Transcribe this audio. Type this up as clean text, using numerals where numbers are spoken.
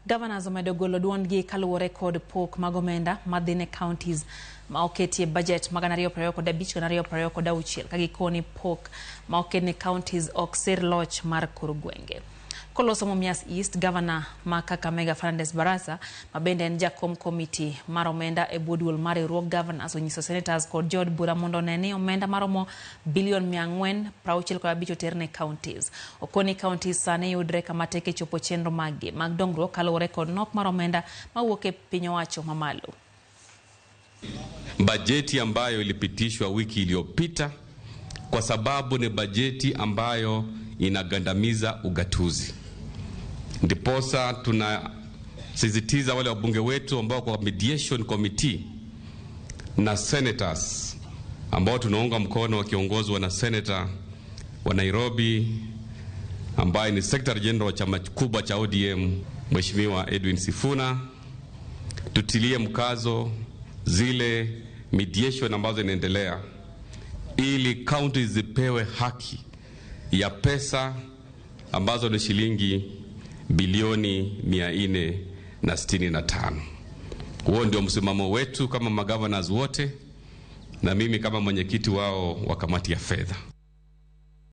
Governors omedo golo duondgi kaluwore kod pok mag omenda madhi ne counties ma oketie budget mag 2025 2026 ka gikoni pok ma oket ne counties ok sir loch mar kor gwenge. Koloso Mumias East, Governor ma Kakamega Fernandes Barasa, ma bende en jakom komiti mar omenda e bwo duol mar riwruog governors, onyiso senators kod jood bura mondo one ni omenda maromo bilion 465 oter ne counties. Okoni counties sani yudre kama tek e chopo chenro maggi mag dongruok kaluwore kod nok mar omenda mawuok e piny owacho mamalo. Bajeti ambayo ilipitishwa wiki iliyopita, kwa sababu ni bajeti ambayo inagandamiza ugatuzi. Ndiposa tunasisitiza wale wabunge wetu ambao kwa mediation committee na senators ambao tunaunga mkono wakiongozwa na senator wa Nairobi ambaye ni secretary general wa chama kubwa cha ODM Mheshimiwa Edwin Sifuna, tutilie mkazo zile mediation ambazo inaendelea ili county zipewe haki ya pesa ambazo ni shilingi bilioni 465. Huo ndio msimamo wetu kama magovernors wote na mimi kama mwenyekiti wao wa kamati ya fedha.